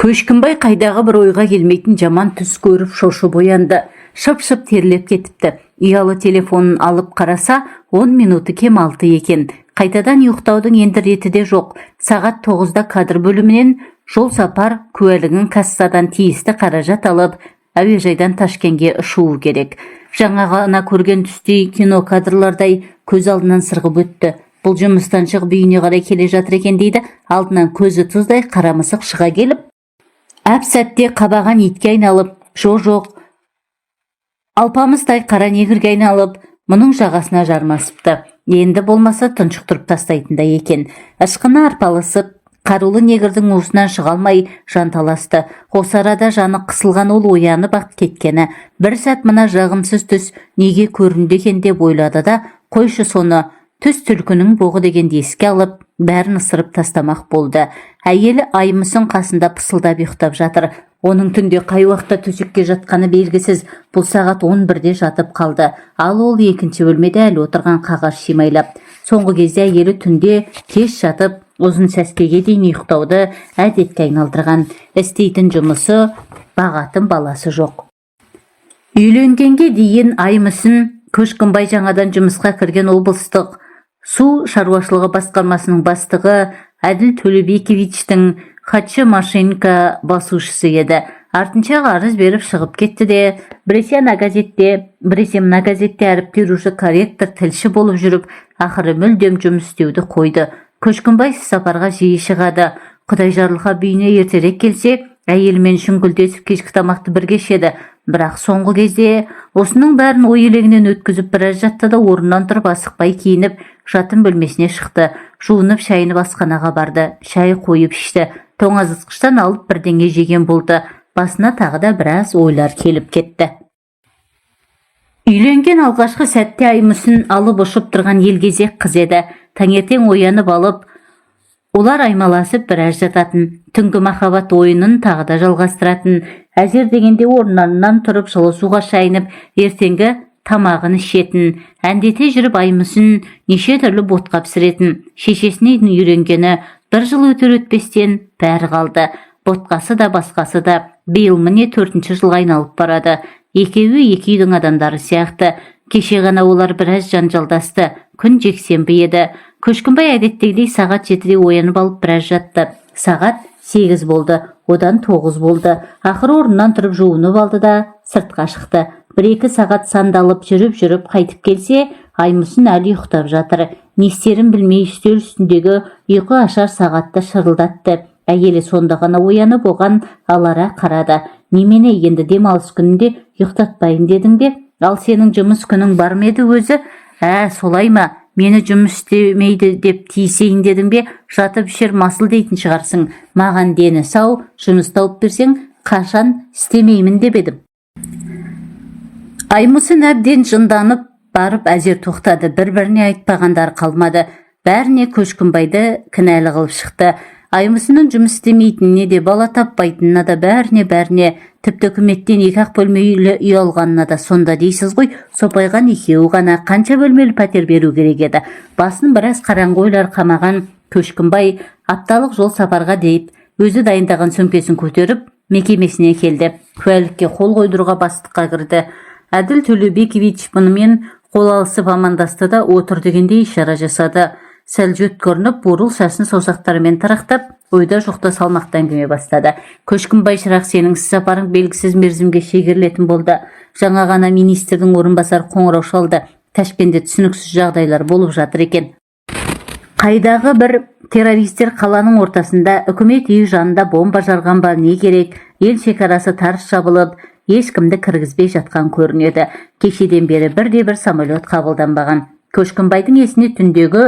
Көшкінбай қайдағы бір ойға келмейтін жаман түс көріп, шошып оянды. Шып-шып терлеп кетіпті. Ұялы телефонын алып қараса, 10 минуты кем 6 екен. Қайтадан ұйықтаудың енді реті де жоқ. Сағат 9-да кадр бөлімінен жол сапар куәлігін, кассадан тиісті қаражат алып, әуежайдан Ташкенге ұшуы керек. Жаңа ғана көрген түстей, кино кадрлардай көз алдынан сырғып өтті. Бұл жұмыстан шығып, үйіне қарай келе жатыр екен дейді. Алдынан көзі тұздай қара мысық шыға келіп, әп сәтте қабаған итке айналып, жо, жоқ, алпамыстай қара негрге айналып, мұның жағасына жармасыпты. Енді болмаса тұншықтырып тастайтындай екен. Ышқына арпалысып, қарулы негрдің уысынан шыға алмай жанталасты. Осы арада жаны қысылған ол оянып ақ кеткені. Бір сәт мына жағымсыз түс неге көрінді екен деп ойлады да, қойшы соны, түс түлкінің боғы дегенді еске алып, бәрін ысырып тастамақ болды. Әйелі Аймұсын қасында пысылдап ұйықтап жатыр. Оның түнде қай уақытта төсекке жатқаны белгісіз. Бұл сағат 11-де жатып қалды, ал ол екінші бөлмеде әлі отырған қағаз шимайлап. Соңғы кезде әйелі түнде кеш жатып, ұзын сәскеге дейін ұйықтауды әдетке айналдырған. Істейтін жұмысы, бағатын баласы жоқ. Үйленгенге дейін Аймүсін Көшкінбай жаңадан жұмысқа кірген облыстық су шаруашылығы басқармасының бастығы Әділ Төлебековичтің хатшы, машинка басушысы еді. Артынша арыз беріп шығып кетті де, біресе ана газетте, біресе мына газетте әріп теруші, корректор, тілші болып жүріп, ақыры мүлдем жұмыс істеуді қойды. Көшкінбай сапарға жиі шығады. Құдай жарылқап, үйіне ертерек келсе, әйелімен шүңкілдесіп, кешкі тамақты бірге ішеді. Бірақ соңғы кезде осының бәрін ой елегінен өткізіп біраз жатты да, орнынан тұрып, асықпай киініп, жатын бөлмесіне шықты. Жуынып шайынып асханаға барды. Шай қойып ішті. Тоңазытқыштан алып бірдеңе жеген болды. Басына тағы да біраз ойлар келіп кетті. Үйленген алғашқы сәтте Аймүсін алып ұшып тұрған елгезек қыз еді. Таңертең оянып алып, олар аймаласып біраз жататын. Түнгі махаббат ойынын тағы да жалғастыратын. Әзер дегенде орнынан тұрып, жылы суға шайынып, ертеңгі тамағын ішетін. Әндете жүріп Аймүсін неше түрлі ботқа пісіретін. Шешесінен үйренгені. Бір жыл өтер өтпестен бәрі қалды: ботқасы да, басқасы да. Биыл, міне, төртінші жылға айналып барады. Екеуі екі үйдің адамдары сияқты. Кеше ғана олар біраз жанжалдасты. Күн жексенбі еді. Көшкінбай әдеттегідей сағат 7-де оянып алып, біраз жатты. Сағат 8 болды, одан 9 болды. Ақыры орнынан тұрып, жуынып алды да, сыртқа шықты. Бір-екі сағат сандалып жүріп-жүріп қайтып келсе, Аймұсын әлі ұйықтап жатыр. Не істерін білмей, үстел үстіндегі ұйқы ашар сағатты шырылдатты. Әйелі сонда ғана оянып, оған алара қарады. «Немене, енді демалыс күнінде ұйықтатпайын дедің бе? Ал сенің жұмыс күнің бар ма еді өзі? Ә, солай ма? Мені жұмыс істемейді деп тиісейін дедің бе? Жатып ішер масыл дейтін шығарсың. Маған дені сау жұмыс тауып берсең, қашан істемеймін деп едім?» Аймұсын әбден жынданып барып әзер тоқтады. Бір-біріне айтпағандары қалмады. Бәріне Көшкінбайды кінәлі қылып шықты. Аймұсынның жұмыс істемейтініне де, бала таппайтынына да, бәріне, бәріне, тіпті үкіметтен екі ақ бөлмелі үй алғанына да. Сонда дейсіз ғой, сопайған екеуі ғана қанша бөлмелі пәтер беру керек еді? Басын біраз қараңғы ойлар қамаған Көшкінбай апталық жол сапарға деп өзі дайындаған сөмкесін көтеріп, мекемесіне келді. Куәлікке қол қойдыруға бастыққа кірді. Әділ Төлеубекович бұнымен қол алысып амандасты да, отыр дегендей ишара жасады. Сәл жөткірініп, бурыл шашын саусақтарымен тарақтап, ойда жоқта салмақты әңгіме бастады. «Көшкінбай шырақ, сенің іс сапарың белгісіз мерзімге шегерілетін болды. Жаңа ғана министрдің орынбасары қоңырау шалды. Ташкентте түсініксіз жағдайлар болып жатыр екен. Қайдағы бір террористер қаланың ортасында, үкімет үйі жанында бомба жарған ба, не керек, ел шекарасы тарс жабылып, ешкімді кіргізбей жатқан көрінеді. Кешеден бері бірде бір самолет қабылданбаған». Көшкінбайдың есіне түндегі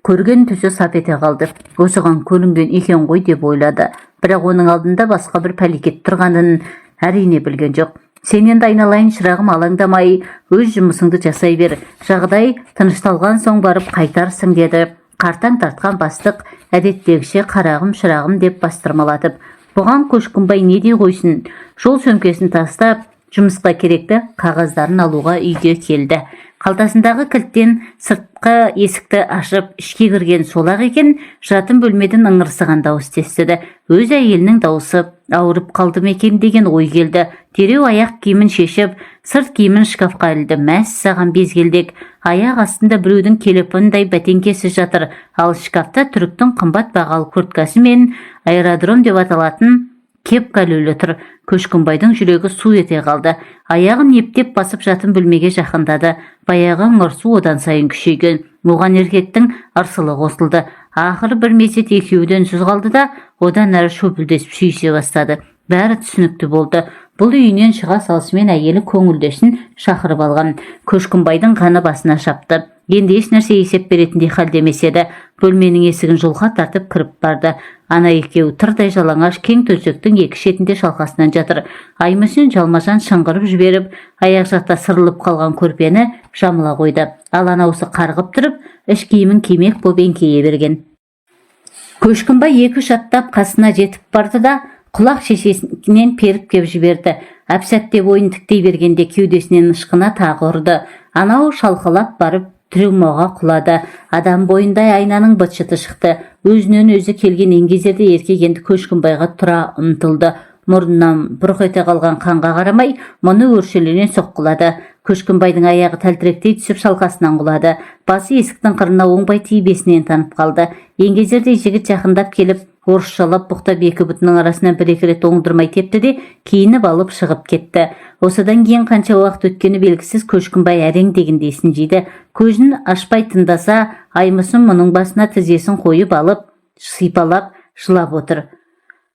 көрген түсі сап ете қалды. Осыған көрінген екен ғой деп ойлады. Бірақ оның алдында басқа бір пәлекет тұрғанын, әрине, білген жоқ. «Сен енді, айналайын шырағым, алаңдамай өз жұмысыңды жасай бер. Жағдай тынышталған соң барып қайтарсың», — деді қартаң тартқан бастық әдеттегіше «қарағым, шырағым» деп бастырмалатып. Бұған Көшкінбай не дей қойсын? Жол сөмкесін тастап, жұмысқа керекті қағаздарын алуға үйге келді. Қалтасындағы кілттен сыртқы есікті ашып, ішке кірген сол-ақ екен, жатын бөлмеден ыңырсыған дауыс естіді. Өз әйелінің дауысы. Ауырып қалды ма екен деген ой келді. Дереу аяқ киімін шешіп, сырт киімін шкафқа ілді. Мәссаған, безгелдек! Аяқ астында біреудің келепіндай бәтеңкесі жатыр, ал шкафта түріктің қымбат бағалы курткасы мен аэродром деп аталатын кепка ілулі тұр. Көшкінбайдың жүрегі су ете қалды. Аяғын ептеп басып, жатын бөлмеге жақындады. Баяғы ыңырсу одан сайын күшейген. Оған еркектің ырсылы қосылды. Ақыры бір мезет екеуі де үнсіз қалды да, одан әрі шөпілдесіп сүйісе бастады. Бәрі түсінікті болды. Бұл үйінен шыға салысымен әйелі көңілдесін шақырып алған. Көшкінбайдың қаны басына шапты. Енді еш нәрсе есеп беретіндей халде емес еді. Бөлменің есігін жұлқа тартып кіріп барды. Ана екеуі тырдай жалаңаш кең төсектің екі шетінде шалқасынан жатыр. Аймүсін жалмажан шыңғырып жіберіп, аяқ жақта сырылып қалған көрпені жамыла қойды. Ал анаусы қарғып тұрып, іш киімін кимек боп еңкейе берген. Көшкінбай екі-үш аттап қасына жетіп барды да, құлақ шешесінен періп кеп жіберді. Әп-сәтте бойын тіктей бергенде кеудесінен ышқына тағы ұрды. Анау шалқалап барып трюмоға құлады. Адам бойындай айнаның быт-шыты шықты. Өзінен өзі келген еңгезердей еркек енді Көшкінбайға тұра ұмтылды. Мұрнынан бұрқ ете қалған қанға қарамай, мұны өршелене соққылады. Көшкінбайдың аяғы тәлтіректей түсіп, шалқасынан құлады. Басы есіктің қырына оңбай тиіп, есінен танып қалды. Еңгезердей жігіт жақындап келіп, орысшалап боқтап, екі бұтының арасынан бір-екі рет оңдырмай тепті де, киініп алып шығып кетті. Осыдан кейін қанша уақыт өткені белгісіз, Көшкінбай әрең дегенде есін жиды. Көзін ашпай тыңдаса, Аймұсын мұның басына тізесін қойып алып, сипалап жылап отыр.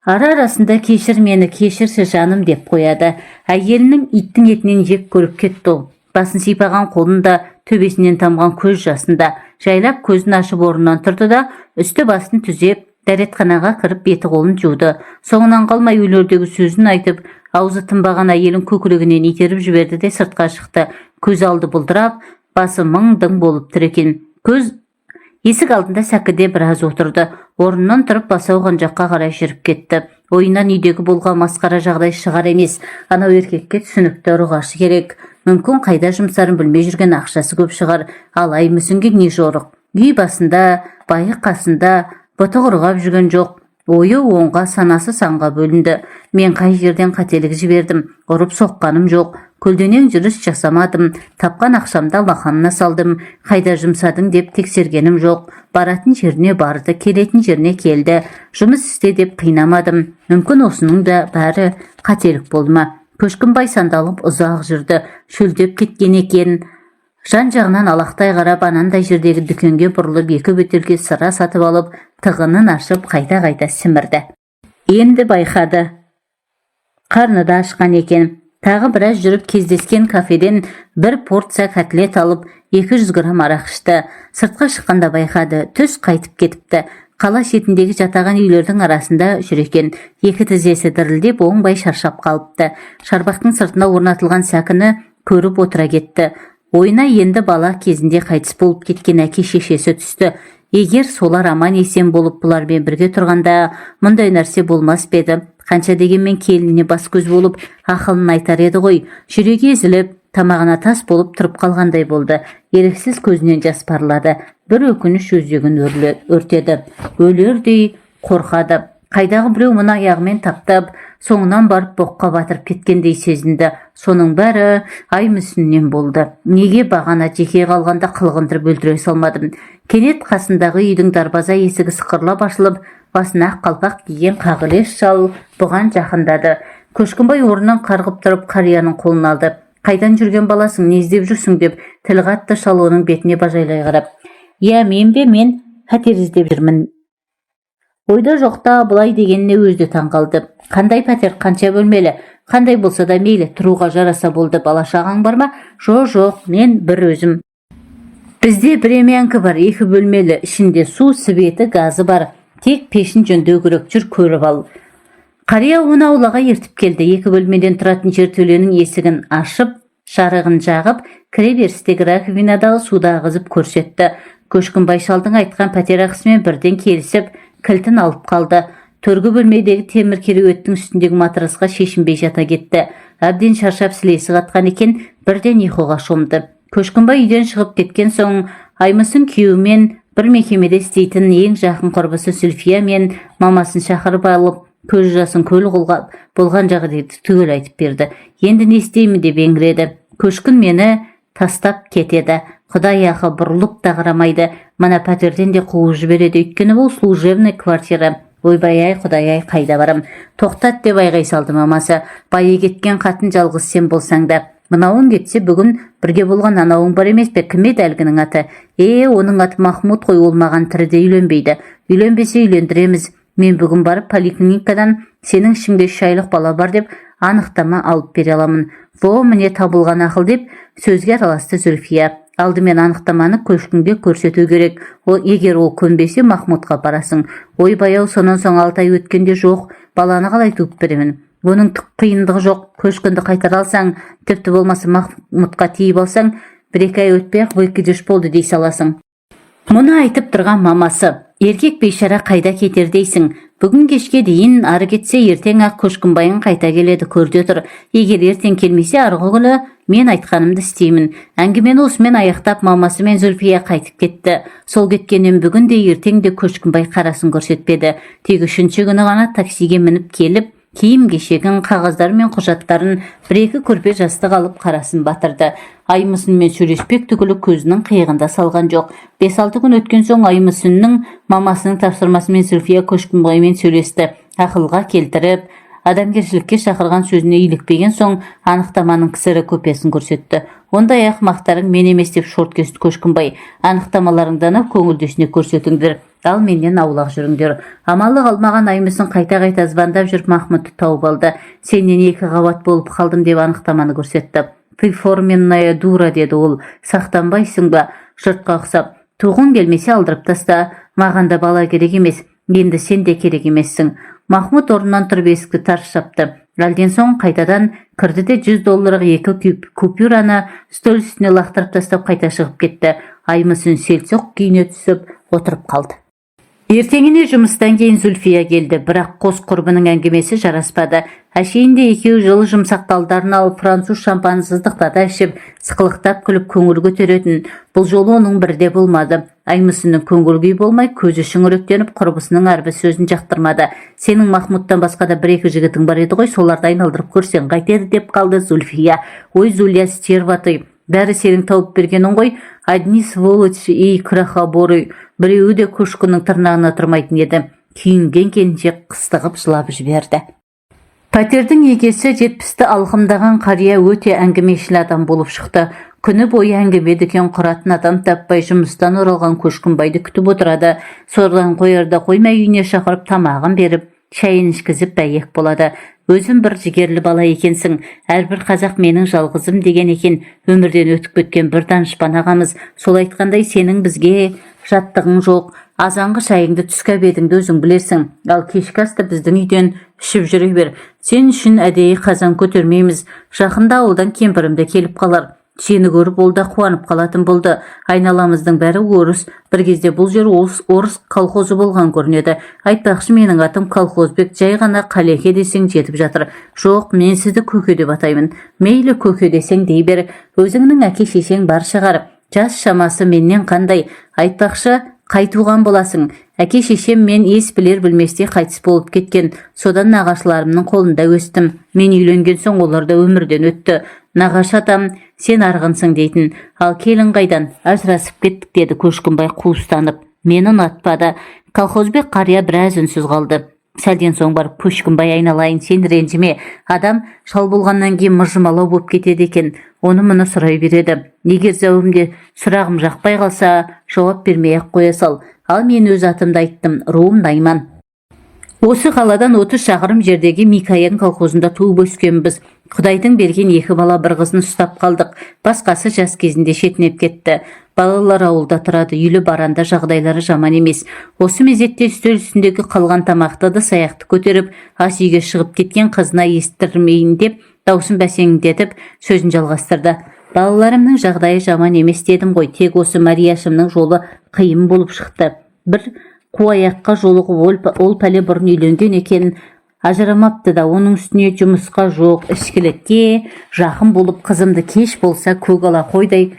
Ара-арасында «Кешір мені, кешірші, жаным» деп қояды. Әйелінің иттің етінен жек көріп кетті ол. Басын сипаған қолын да, төбесінен тамған көз жасын да. Жайлап көзін ашып, орнынан тұрды да, үсті басын түзеп, дәретханаға кіріп, беті қолын жуды. Соңынан қалмай өлердегі сөзін айтып, аузы тынбаған әйелін көкірегінен итеріп жіберді де, сыртқа шықты. Көз алды бұлдырап, басы мың дың болып тұр екен. Көз есік алдында сәкіде біраз отырды. Орнынан тұрып, басы ауған жаққа қарай жүріп кетті. Ойынан үйдегі болған масқара жағдай шығар емес. Анау еркекке түсінікті ұрғашы керек. Мүмкін, қайда жұмсарын білмей жүрген ақшасы көп шығар. Ал Аймүсінге не жорық? Үй басында, байы қасында, бұты құрғап жүрген жоқ. Ойы оңға, санасы санға бөлінді. Мен қай жерден қателік жібердім? Ұрып соққаным жоқ, көлденең жүріс жасамадым, тапқан ақшамды алақанына салдым, қайда жұмсадың деп тексергенім жоқ. Баратын жеріне барды, келетін жеріне келді, жұмыс істе деп қинамадым. Мүмкін, осының да бәрі қателік болды ма? Көшкінбай сандалып ұзақ жүрді. Шөлдеп кеткен екен. Жан жағынан алақтай қарап, анандай жердегі дүкенге бұрылып, екі бөтелке сыра сатып алып, тығынын ашып, қайта-қайта сімірді. Енді байқады, қарны да ашқан екен. Тағы біраз жүріп, кездескен кафеден бір порция котлет алып, 200 грамм арақ ішті. Сыртқа шыққанда байқады, түс қайтып кетіпті. Қала шетіндегі жатаған үйлердің арасында жүр екен. Екі тізесі дірілдеп, оңбай шаршап қалыпты. Шарбақтың сыртына орнатылған сәкіні көріп отыра кетті. Ойына енді бала кезінде қайтыс болып кеткен әке шешесі түсті. Егер солар аман есен болып, бұлармен бірге тұрғанда, мұндай нәрсе болмас па еді? Қанша дегенмен келініне бас көз болып, ақылын айтар еді ғой. Жүрегі езіліп, тамағына тас болып тұрып қалғандай болды. Еріксіз көзінен жас парлады. Бір өкініш өзегін өртеді. Өлердей қорқады. Қайдағы біреу мұны аяғымен таптап, соңынан барып боққа батырып кеткендей сезінді. Соның бәрі Аймүсіннен болды. Неге бағана жеке қалғанда қылғындырып өлтіре салмадым? Кенет қасындағы үйдің дарбаза есігі сықырлап ашылып, басына ақ қалпақ киген қағылез шал бұған жақындады. Көшкінбай орнынан қарғып тұрып, қарияның қолын алды. «Қайдан жүрген баласың, не іздеп жүрсің?» – деп тіл қатты шал оның бетіне бажайлай қарап. «Иә, мен бе? Мен пәтер іздеп жүрмін». Ойда жоқта бұлай дегеніне өзі де таң қалды. «Қандай пәтер, қанша бөлмелі?» «Қандай болса да мейлі, тұруға жараса болды. Бала шағаң бар ма?» Жо, жоқ, мен бір өзім». «Бізде времянка бар, екі бөлмелі, ішінде су, светі, газы бар, тек пешін жөндеу керек. Жүр, көріп ал». Қария оны аулаға ертіп келді. Екі бөлмеден тұратын жертөленің есігін ашып, жарығын жағып, кіре берістегі раковинадағы суды ағызып көрсетті. Көшкінбай шалдың айтқан пәтер ақысымен бірден келісіп, кілтін алып қалды. Төргі бөлмедегі темір кереуеттің үстіндегі матрасқа шешінбей жата кетті. Әбден шаршап, сілесі қатқан екен, бірден ұйқыға шомды. Көшкінбай үйден шығып кеткен соң Аймысын күйеуімен бір мекемеде істейтін ең жақын құрбысы Зүлфия мен мамасын шақырып алып, көз жасын көл қылған, болған жағдайды түгел айтып берді. «Енді не істеймін?» – деп еңіреді. «Көшкін мені тастап кетеді, құдай ақы, бұрылып та қарамайды. Мына пәтерден де қуып жібереді, өйткені бұл служебный квартира. Ойбай ай, құдай ай, қайда барам?» «Тоқтат!» – деп айғай салды мамасы. «Байы кеткен қатын, жалғыз сен болсаң да. Мынауың кетсе, бүгін бірге болған анауың бар емес пе? Кім еді әлгінің аты?» «Е, оның аты Махмұд қой. Ол маған тіріде үйленбейді». «Үйленбесе, үйлендіреміз. Мен бүгін барып поликлиникадан сенің ішіңде 3 айлық бала бар деп анықтама алып бере аламын». «Во, міне табылған ақыл!» – деп сөзге араласты Зүлфия. «Алдымен анықтаманы Көшкінге көрсету керек. Ол егер ол көнбесе, Махмұдқа барасың». «Ойбай ау, сонан соң 6 ай өткенде жоқ баланы қалай туып беремін?» «Оның түк қиындығы жоқ. Көшкінді қайтара алсаң, тіпті болмаса Махмұдқа тиіп алсаң, 1-2 ай өтпей ақ выкидыш болды дей саласың». Мұны айтып тұрған мамасы. Еркек бейшара қайда кетер дейсің? Бүгін кешке дейін, ары кетсе ертең ақ Көшкінбайың қайта келеді, көрде тұр. Егер ертең келмесе, арғы күні мен айтқанымды істеймін. Әңгімені осымен аяқтап, мамасы мен Зүлфия қайтып кетті. Сол кеткеннен бүгін де, ертең де Көшкінбай қарасын көрсетпеді. Тек үшінші күні ғана таксиге мініп келіп, киім кешегін, қағаздары мен құжаттарын, бір екі көрпе жастық алып, қарасын батырды. Аймысынмен сөйлеспек түгілі, көзінің қиығында салған жоқ. 5-6 күн өткен соң Аймысынның мамасының тапсырмасымен Зүлфия Көшкінбаймен сөйлесті. Ақылға келтіріп, адамгершілікке шақырған сөзіне илікпеген соң, анықтаманың ксерокопиясын көрсетті. «Ондай ақымақтарың мен емес», – деп шорт кесті Көшкінбай. «Анықтамаларыңды анау көңілдесіне көрсетіңдер, ал менен аулақ жүріңдер». Амалы қалмаған Аймысын қайта-қайта звондап жүріп Махмұдты тауып алды. «Сенен екі қабат болып қалдым», – деп анықтаманы көрсетті. «Ты форменная дура», – деді ол. «Сақтанбайсың ба жұртқа ұқсап? Туғың келмесе, алдырып таста. Маған да бала керек емес, енді сен де керек емессің». Махмұд орнынан тұрып, есікті тарс жапты. Әлден соң қайтадан кірді де, 100 долларлық екі купюраны стөл үстіне лақтырып тастап, қайта шығып кетті. Аймысын селсоқ күйіне түсіп отырып қалды. Ертеңіне жұмыстан кейін Зүлфия келді, бірақ қос құрбының әңгімесі жараспады. Әшейінде екеуі жылы жұмсақ талдарын алып, француз шампанын сыздықтата ішіп, сықылықтап күліп, көңіл көтеретін. Бұл жолы оның бірде болмады. Аймысынның көңіл күйі болмай, көзі шүңіректеніп, құрбысының әрбір сөзін жақтырмады. «Сенің Махмұдтан басқа да бір екі жігітің бар еді ғой, соларды айналдырып көрсең қайтеді», – деп қалды Зүлфия. «Ой, Зуля, стерва ты, бәрі сенің тауып бергенің ғой. Одни сволочи и крохоборы, біреуі де Көшкіннің тырнағына тұрмайтын еді». Күйінген келіншек қыстығып жылап жіберді. Пәтердің егесі 70-ті алқымдаған қария өте әңгімешіл адам болып шықты. Күні бойы әңгіме дүкен құратын адам таппай, жұмыстан оралған Көшкінбайды күтіп отырады. Содан қоярда қоймай, үйіне шақырып, тамағын беріп, шайын ішкізіп, бәйек болады. «Өзің бір жігерлі бала екенсің. Әрбір қазақ менің жалғызым деген екен өмірден өтіп кеткен бір данышпан ағамыз. Сол айтқандай, сенің бізге жаттығың жоқ. Азанғы шайыңды, түскі обедіңді өзің білерсің, ал кешкі асты біздің үйден ішіп жүре бер. Сен үшін әдейі қазан көтермейміз. Жақында ауылдан кемпірім де келіп қалар. Сені көріп, ол да қуанып қалатын болды. Айналамыздың бәрі орыс. Бір кезде бұл жер орыс колхозы болған көрінеді. Айтпақшы, менің атым Колхозбек, жай ғана Қалеке десең, жетіп жатыр». «Жоқ, мен сізді көке деп атаймын». «Мейлі, көке десең, дей бер. Өзіңнің әке шешең бар шығар. Жас шамасы менен қандай? Айтпақшы, қай туған боласың?» «Әке шешем мен ес білер білместе қайтыс болып кеткен. Содан нағашыларымның қолында өстім. Мен үйленген соң, олар да өмірден өтті. Нағашы атам сен арғынсың дейтін. Ал келін қайдан?» «Ажырасып кеттік», – деді Көшкінбай қуыстанып. «Мені ұнатпады». Колхозбек қария біраз үнсіз қалды. Сәлден соң барып: «Көшкінбай айналайын, сен ренжіме. Адам шал болғаннан кейін мыжымалау болып кетеді екен, оны мұны сұрай береді. Егер зәуімде сұрағым жақпай қалса, жауап бермей ақ қоя сал. Ал мен өз атымды айттым. Руым найман. Осы қаладан 30 шақырым жердегі Микаян колхозында туып өскенбіз. Құдайдың берген екі бала, бір қызын ұстап қалдық. Басқасы жас кезінде шетінеп кетті. Балалар ауылда тұрады, үйлі баранда, жағдайлары жаман емес». Осы мезетте үстел үстіндегі қалған тамақты, ыдыс аяқты көтеріп, ас үйге шығып кеткен қызына естірмейін деп, даусын бәсеңдетіп, сөзін жалғастырды: «Балаларымның жағдайы жаман емес дедім ғой. Тек осы Марияшымның жолы қиын болып шықты. Бір қу аяққа жолығып, ол пәле бұрын үйленген екен, ажырамапты да. Оның үстіне жұмысқа жоқ, ішкілікке жақын болып, қызымды кеш болса көк ала қойдай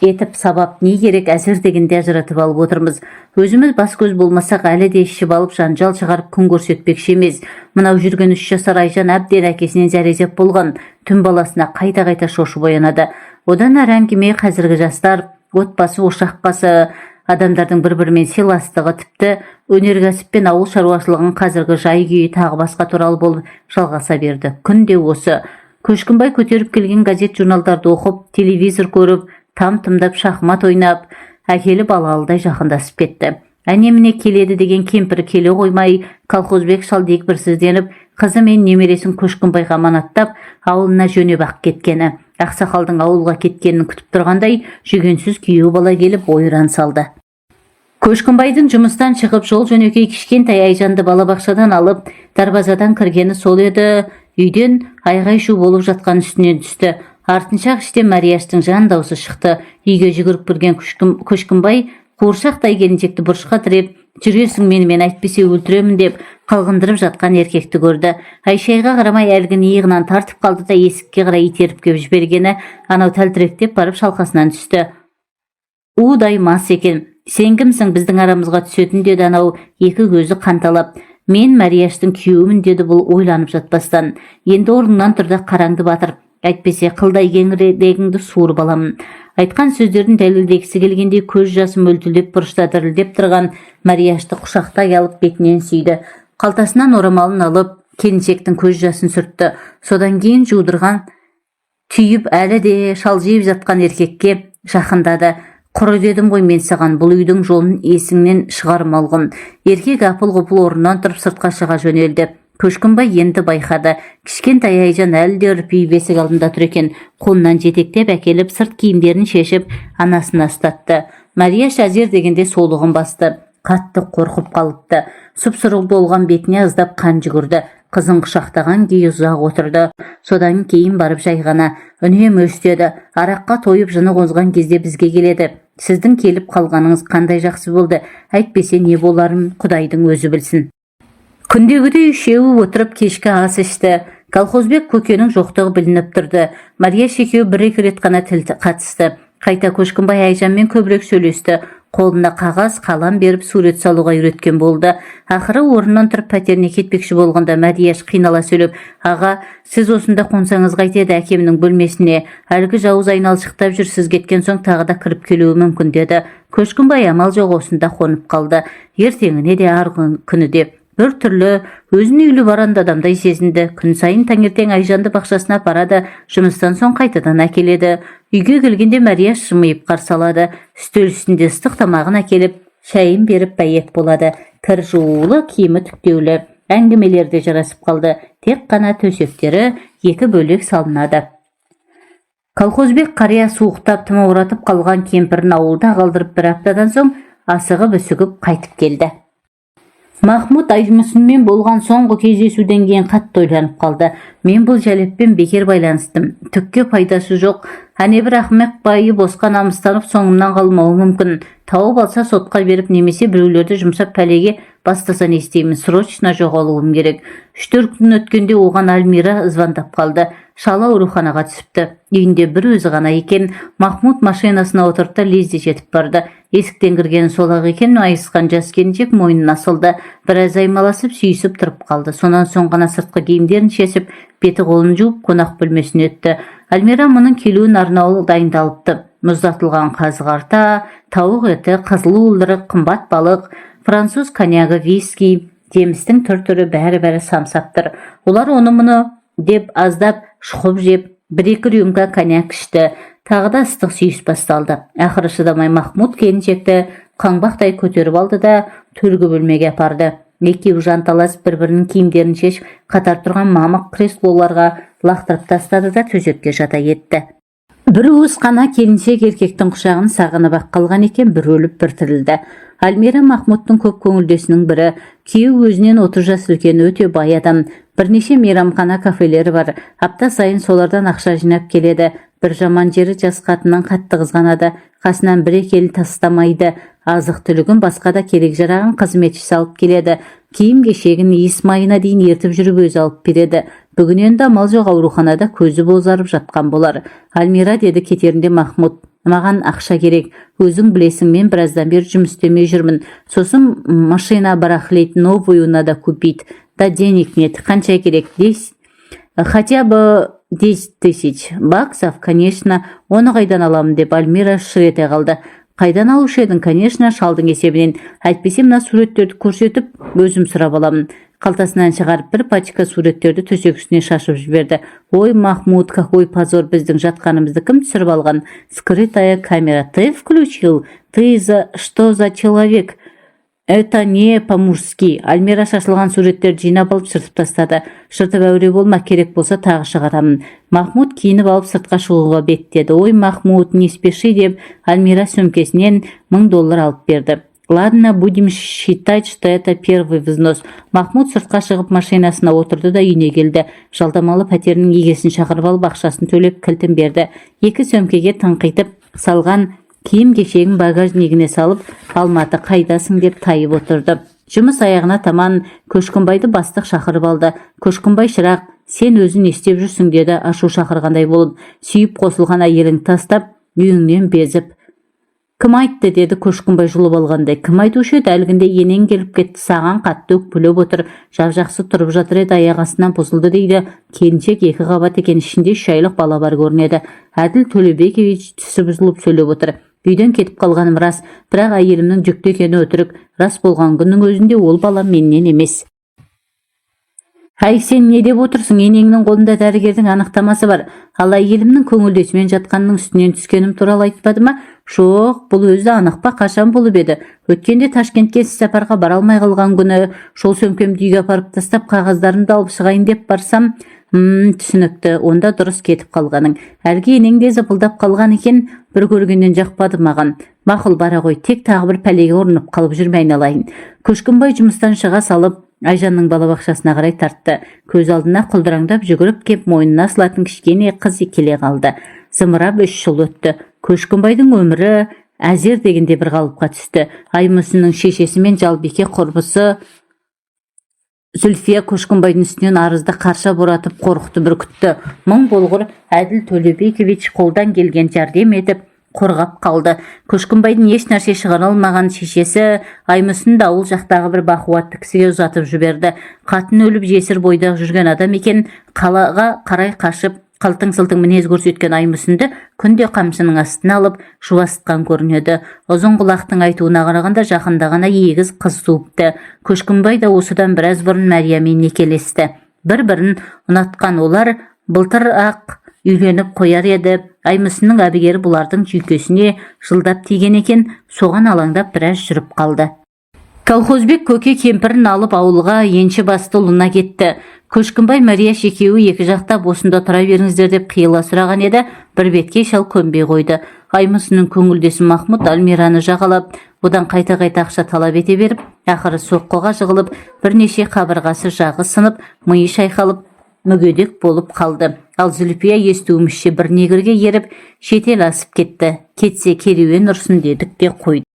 Етіп сабап не керек, әзір дегенде ажыратып алып отырмыз. Өзіміз бас-көз болмасақ, әлі де ішіп алып жанжал шығарып күн көрсетпекші емес. Мынау жүрген 3 жасар Айжан әбден әкесінен зәрезап болған. Түн баласына қайта-қайта шошып оянады. Одан әрі әңгіме қазіргі жастар, отбасы, ошақ қасы, адамдардың бір-бірімен сыйластығы, тіпті өнеркәсіп пен ауыл шаруашылығының қазіргі жай-күйі, тағы басқа туралы болып жалғаса берді. Күнде осы Көшкінбай көтеріп келген газет журналдарды оқып, телевизор көріп, там-тұмдап шахмат ойнап, әкелі балалыдай жақындасып кетті. Әне-міне келеді деген кемпірі келе қоймай, Колхозбек шал дегбірсізденіп, қызы мен немересін Көшкінбайға аманаттап, ауылына жөнеп-ақ кеткені. Ақсақалдың ауылға кеткенін күтіп тұрғандай, жүгенсіз күйеу бала келіп ойран салды. Көшкінбайдың жұмыстан шығып, жол жөнекей кішкентай Айжанды балабақшадан алып, дарбазадан кіргені сол еді, үйден айғай-шу болып жатқан үстінен түсті. Артынша іштен Марияштың жан даусы шықты. Үйге жүгіріп кірген Көшкінбай қуыршақтай келіншекті бұрышқа тіреп, «Жүрерсің менімен, әйтпесе өлтіремін» деп қылғындырып жатқан еркекті көрді. Айшайға қарамай, әлгіні иығынан тартып қалды да, есікке қарай итеріп кеп жібергені, анау тәлтіректеп барып шалқасынан түсті. Удай мас екен. «Сен кімсің біздің арамызға түсетін?» – деді анау екі көзі қанталап. «Мен Марияштың күйеуімін», – деді бұл ойланып жатпастан. «Енді орныңнан тұр да, қараңды батыр, әйтпесе қылдай кеңірдегіңді суырып аламын». Айтқан сөздерін дәлелдегісі келгендей, көз жасы мөлтілдеп, бұрышта дірілдеп тұрған Марияшты құшақтай алып, бетінен сүйді. Қалтасынан орамалын алып, келіншектің көз жасын сүртті. Содан кейін жудырған түйіп, әлі де шалжиып жатқан еркекке жақындады. «Құры дедім ғой мен саған, бұл үйдің жолын есіңнен шығар, малғұн!» Еркек апыл-ғұпыл орнынан тұрып, сыртқа шыға жөнелді. Көшкінбай енді байқады: кішкентай Айжан әлі де үрпиіп есік алдында тұр екен. Қолынан жетектеп әкеліп, сырт киімдерін шешіп, анасына ұстатты. Марияш әзер дегенде солығын басты. Қатты қорқып қалыпты. Сұп-сұр болған бетіне аздап қан жүгірді. Қызын құшақтаған күйі ұзақ отырды. Содан кейін барып жай ғана: «Үнемі өстеді. Араққа тойып, жыны қозған кезде бізге келеді. Сіздің келіп қалғаныңыз қандай жақсы болды. Әйтпесе не боларын құдайдың өзі білсін». Күндегідей үшеуі отырып кешкі ас ішті. Колхозбек көкенің жоқтығы білініп тұрды. Марияш екеуі бір-екі рет қана тіл қатысты. Қайта Көшкінбай Айжанмен көбірек сөйлесті. Қолына қағаз, қалам беріп, сурет салуға үйреткен болды. Ақыры орнынан тұрып, пәтеріне кетпекші болғанда, Марияш қинала сөйлеп: «Аға, сіз осында қонсаңыз қайтеді? Әкемнің бөлмесіне әлгі жауыз айналшықтап жүр. Сіз кеткен соң тағы да кіріп келуі мүмкін», – деді. Көшкінбай амал жоқ осында қонып қалды. Ертеңіне де, арғы күні де бір түрлі өзін үйлі баранды адамдай сезінді. Күн сайын таңертең Айжанды бақшасына апарады, жұмыстан соң қайтадан әкеледі. Үйге келгенде Мәрияш жымиып қарсы алады. Үстел үстінде ыстық тамағын әкеліп, шайын беріп, бәйек болады. Кір жуулы, киімі түктеулі. Әңгімелері де жарасып қалды. Тек қана төсектері екі бөлек салынады. Колхозбек қария суықтап, тұмауратып қалған кемпірін ауылда қалдырып, бір аптадан соң асығып үсігіп қайтып келді. Махмұт Аймүсінмен болған соңғы кездесуден кейін қатты ойланып қалды. «Мен бұл жәлеппен бекер байланыстым, түкке пайдасы жоқ. Әне бір ақымақ байы босқа намыстанып, соңымнан қалмауы мүмкін. Тауып алса, сотқа беріп немесе біреулерді жұмсап, пәлеге бастаса, не істеймін? Срочно жоғалуым керек». 3-4 күн өткенде оған Альмира звондап қалды. Шалы ауруханаға түсіпті, үйінде бір өзі ғана екен. Махмуд машинасына отырды да, лезде жетіп барды. Есіктен кіргені сол-ақ екен, айысқан жас келіншек мойнына асылды. Біраз аймаласып, сүйісіп тұрып қалды. Сонан соң ғана сыртқы киімдерін шешіп, беті қолын жуып, қонақ бөлмесіне өтті. Альмира мұның келуін арнаулы дайындалыпты: мұздатылған қазы қарта, тауық еті, қызыл уылдырық, қымбат балық, француз коньягы, виски, жемістің түр түрі, бәрі-бәрі самсап тұр. Олар оны мұны деп аздап шұқып жеп, бір екі рюмка коньяк ішті. Тағы да ыстық сүйіс басталды. Ақыры шыдамай, Махмуд келіншекті қаңбақтай көтеріп алды да, төргі бөлмеге апарды. Екеуі жанталасып, бір бірінің киімдерін шешіп, қатар тұрған мамық креслоларға лақтырып тастады да, төсекке жата кетті. Бір уыс қана келіншек еркектің құшағын сағынып ақ қалған екен, бір өліп, бір тірілді. Альмира Махмұдтың көп көңілдесінің бірі. Күйеуі өзінен 30 жас үлкен, өте бай адам. Бірнеше мейрамхана, кафелері бар. Апта сайын солардан ақша жинап келеді. Бір жаман жері, жас қатынын қатты қызғанады. Қасынан бір екі ел тастамайды. Азық түлігін, басқа да керек жарағын қызметшісі алып келеді. Киім кешегін иіс майына дейін ертіп жүріп өзі алып береді. Бүгін енді амал жоқ, ауруханада көзі бозарып жатқан болар. «Альмира», – деді кетерінде Махмұд. Маған ақша керек, өзің білесің, мен біраздан бері жұмыс істемей жүрмін. Сосын машина барахлит, новую надо купить, да денег нет. Қанша керек? Десять, хотя бы 10 000 баксов, конечно. Оны қайдан аламын? — деп Альмира шыр ете қалды. Қайдан алушы едің? Конечно, шалдың есебінен. Әйтпесе мына суреттерді көрсетіп, өзім сұрап аламын. Қалтасынан шығарып бір пачка суреттерді төсек үстіне шашып жіберді. Ой, Махмуд, какой позор! Біздің жатқанымызды кім түсіріп алған? Скрытая камера. Ты включил? Ты за что за человек? Это не по-мужски. Альмира шашылған суреттерді жинап алып, жыртып тастады. Жыртып әуре болма, керек болса, тағы шығарамын. Махмуд киініп алып, сыртқа шығуға беттеді. Ой, Махмуд, не спеши, — деп Альмира сөмкесінен 1000 доллар алып берді. Ладно, будем считать, что это первый взнос. Махмуд сыртқа шығып, машинасына отырды да үйіне келді. Жалдамалы пәтерінің егесін шақырып алып, ақшасын төлеп, кілтін берді. Екі сөмкеге тыңқитып салған киім кешегін багажнигіне салып, Алматы қайдасың деп тайып отырды. Жұмыс аяғына таман Көшкінбайды бастық шақырып алды. Көшкінбай шырақ, сен өзің не істеп жүрсің? — деді ашу шақырғандай болып. Сүйіп қосылған әйелің тастап, үйіңнен безіп. Кім айтты? — деді Көшкінбай жұлып алғандай. Кім айтушы еді? Әлгінде енең келіп кетті, саған қатты өкпелеп отыр. Жап жақсы тұрып жатыр еді, аяқ астынан бұзылды дейді. Келіншек екі қабат екен, ішінде 3 айлық бала бар көрінеді. Әділ Төлебекович түсі бұзылып сөйлеп отыр. Үйден кетіп қалғаным рас, бірақ әйелімнің жүкті екені өтірік. Рас болған күннің өзінде ол бала менен емес. Әй, сен не деп отырсың? Енеңнің қолында дәрігердің анықтамасы бар. Ал әйелімнің көңілдесімен жатқанның үстінен түскенім туралы айтпады ма? Жоқ, бұл өзі анық па? Қашан болып еді? Өткенде Ташкентке іссапарға бара алмай қалған күні. Жол сөмкемді үйге апарып тастап, қағаздарымды алып шығайын деп барсам. Түсінікті. Онда дұрыс кетіп қалғаның. Әлгі енең де зыпылдап қалған екен, бір көргеннен жақпады маған. Мақұл, бара ғой, тек тағы бір пәлеге ұрынып қалып жүрме, айналайын. Көшкінбай жұмыстан шыға салып, Айжанның балабақшасына қарай тартты. Көз алдына құлдыраңдап жүгіріп кеп, мойнына асылатын кішкене қыз келе қалды. Зымырап 3 жыл өтті. Көшкінбайдың өмірі әзер дегенде бір қалыпқа түсті. Аймұсынның шешесі мен Жалбике құрбысы Зүлфия Көшкінбайдың үстінен арызды қарша боратып, қорқытып үркітті. Мың болғыр Әділ Төлебекович қолдан келген жәрдем етіп, қорғап қалды. Көшкінбайдың еш нәрсе шығара алмаған шешесі Аймұсынды ауыл жақтағы бір бақуатты кісіге ұзатып жіберді. Қатын өліп, жесір бойдақ жүрген адам екен. Қалаға қарай қашып, қылтың-сылтың мінез көрсеткен Аймұсынды күнде қамшының астына алып, жуасытқан көрінеді. Ұзын құлақтың айтуына қарағанда, жақында ғана егіз қыз туыпты. Көшкінбай да осыдан біраз бұрын Мәриямен некелесті. Бір-бірін ұнатқан олар былтыр ақ үйленіп қояр еді. Аймұсынның әбігері бұлардың жүйкесіне жылдап тиген екен, соған алаңдап біраз жүріп қалды. Колхозбек көке кемпірін алып, ауылға енші басты ұлына кетті. Көшкінбай Мәрияш екеуі екі жақтап, осында тұра беріңіздер деп қиыла сұраған еді, бір беткей шал көнбей қойды. Аймұсынның көңілдесі Махмұд Альмираны жағалап, одан қайта-қайта ақша талап ете беріп, ақыры соққыға жығылып, бірнеше қабырғасы жағы сынып, миы шайқалып, мүгедек болып қалды. Ал Зүлфия, естуімізше, бір негрге еріп, шетел асып кетті. Кетсе, керуен ұрсын дедік те қойдық.